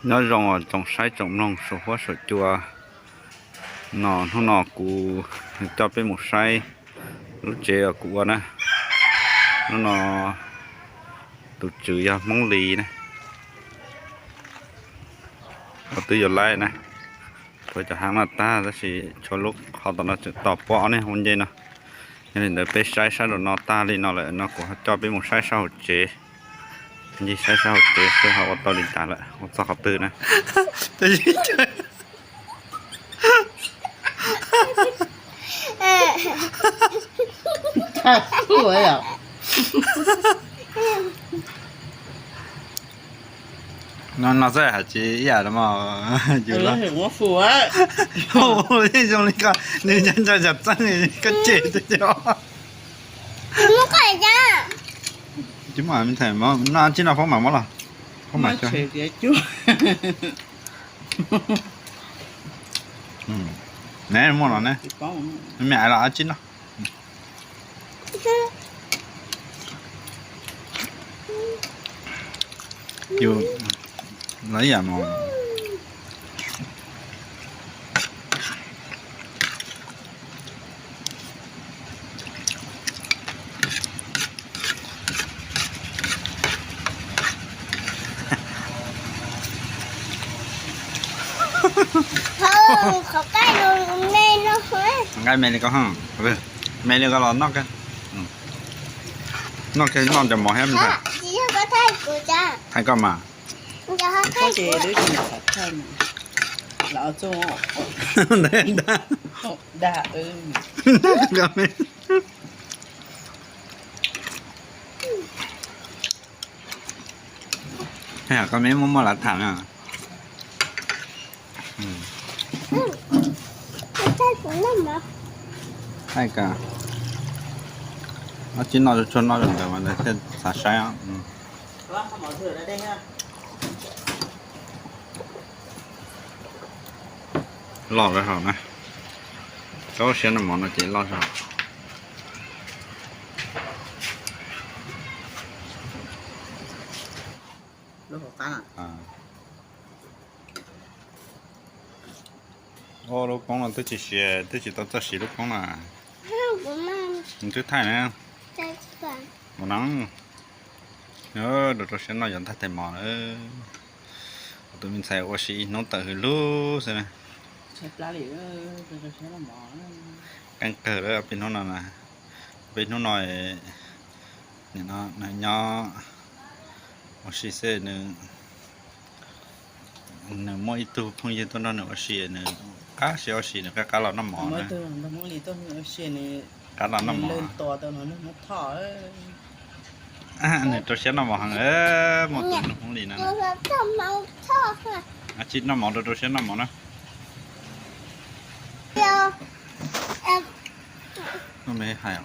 Nyob zoo os tsoom saib tsoom mloog saum huab saum cua. No hnub no kuv coj peb mus saib lub tsev uas kuv ua na. Hnub no tus tswv yog Hmoob Lis na. Kuv twb yuav laib na, puag cov hav no tag tab sis tshuav lub qhov tom no tseem tos puab ob niag hau ncej no. Yog li ntawd peb saib sab nraum no tag li no lawm no kuv ho coj peb mus saib sab hauv tsev. Nce saib sab hauv tsev seb ho ua tau li cas lawm, ua txog qhov twg na. No no txawj hais tsis ib yam no mas yus los zoo li ko, nws nco nco txeeb koj cem tiag tiag. Tsis muaj me ntxhais, no tsib no phob mam muab los, phob mam coj. Ne muaj los ne, me ais los tsib no. Yus los ib yam no. Nqaij me li ko, me li ko los noj, noj kiag noj cov mov thiab. Thaij koj mas. Koj me muaj muaj lav tham na. Thaij koj, ob tsib noj tsuag noj zoo ntawd mas thiaj xav saib. Loj lawm hauv na, koj siab noj mov no ces loj zog. Lub koob no twb tsis siav, twb tsis tau txawj siv lub koob na. Nws twb thaij na. Mus no, rau rau siab noj yog ntaig tais mos na. Kuv tus me ntxhais ua si ib hnub tawm hws lug xwb na. Keej kawg lawm peb hnub no na, peb hnub no nws nyob ua si xwb, nws, nws muaj ib tug phooj ywg tuaj nrog nws ua si, nws qab siab ua si, nws qab qab los noj mov na. Qab los noj mov. Nws rau siab noj mov heev, muaj tus nug Hmoob Lis no. Tsis noj mov rau rau siab noj mov na. Hais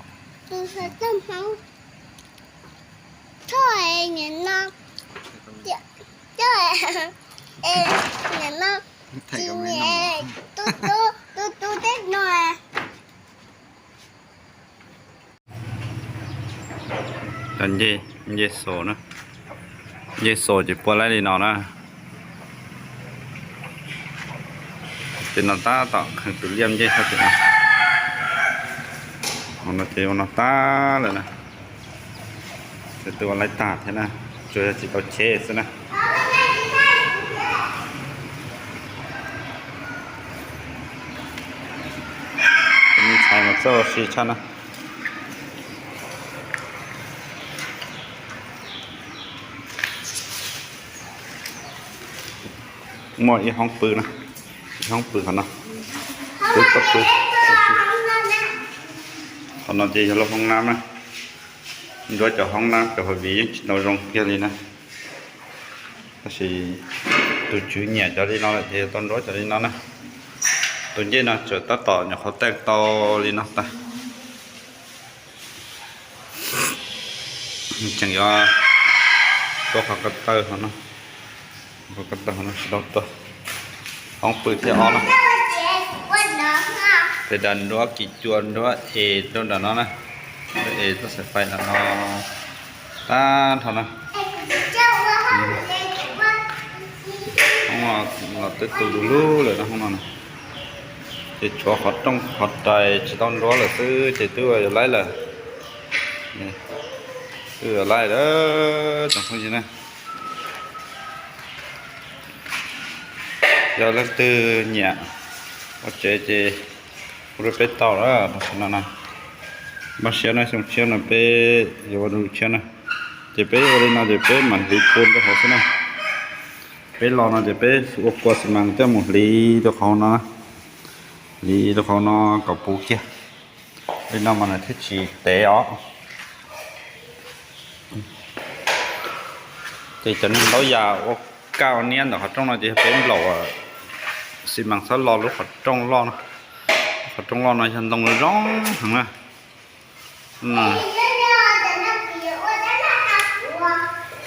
Cov ncej xos na, ncej xos ces puab laib li no na. Ces no tab tom kheev tus liaj ncej sab tim no. Ces ua no tag lawm na. Ces twb ua laib tag thiab na, tsuas yog tsis tau cheb xwb na. Me ntxhais mas txawj ua si tshaj na. Muaj ib hoob pw na, ib hoob pw qhov no, pw toj pw. Qhov no ces yog lub hoob nab na. Nruab cov hoob nab cov hav viv yeej tsis tau zoo kiag li na. Tab sis tus tswv nyiam cov li no lawm ces yuav tau nruab cov li no na. Tus ncej no tseem tab tom nyuam qhuav teeb tau li no tag. Tseem yuav tuav qhov ko taw hauv no, qhov ko taw hauv no tsis tau tuav. Hoob pw thiab ob no. Peb da nruab kis cua nruab es rau nram no na. Nruab es tuaj xaim fais nram no tag nrho na. Los twb tu du lug lawm no hoob no na. Ces tshuav qhov rooj qhov rais tsis tau nruab lawm xwb ces twb yuav laib lawm. Twb yuav laib lawm tsoom phooj ywg na. Yog leej twg nyiam ua tsev ces hu rau peb tau na. Npaj siab na, xyoo tshiab no peb yuav ua lub tshiab na. Ces peb ua li no ces peb mam hliv pua rau hauv xwb na. Peb los no ces peb ua kua xi mas coj mus hliv rau qhov no, hliv rau qhov no kom puv kiag. Li no mas nws thiaj tsis tev os. Ces cov niag ntaub yas ua kaj ua niab ntawm qhov rooj no ces yog peb nplaum xi mas txhob lo lub qhov rooj loj no. Qhov rooj loj no yog ntoo zoo heev na.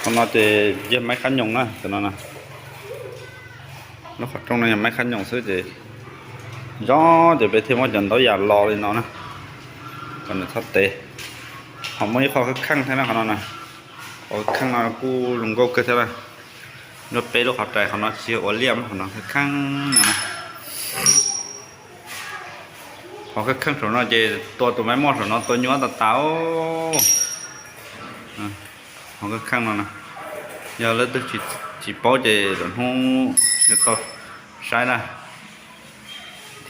Qhov no ces yog maib qab nyoos na, cov no na. Lub qhov rooj no yog maib qab nyoos xwb ces zoo ces peb thiaj muab cov ntaub yas lo li no na, kom nws txhob tev. Ho muaj ib qho khab kheej thiab na qhov no na. Qhov khab kheej no kuj zoo nkauj kawg thiab na. Nruab peb lub qhov rais qhov no tsis yog ua liaj, qhov no khab kheej no na. Qhov khab kheej saum no ces tua tus maiv moj saum no tua nyuaj tas tas. Qhov khab kheej no na, yog leej twg tsis paub ces lwm hnub yuav tau saib na,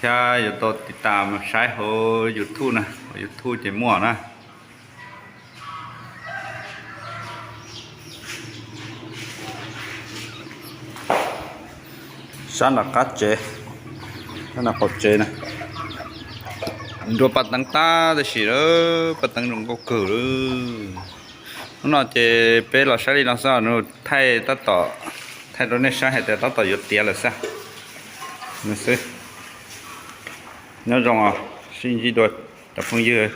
thiab yuav tau tiv tas mus saib hauv YouTube na, hauv YouTube ces muaj na. Sab nram qab tsev, sab nram qaum tsev na. Nruab paj teeb tag tib si, paj teeb zoo nkauj kawg li. Hnub no ces peb los saib li no xwb, nws thaij tab tom, thaij rau nej saib hais tias tab tom yuav tiav lawm xwb. Nws xwb. Nyob zoo os, sib ntsib dua cov phooj ywg.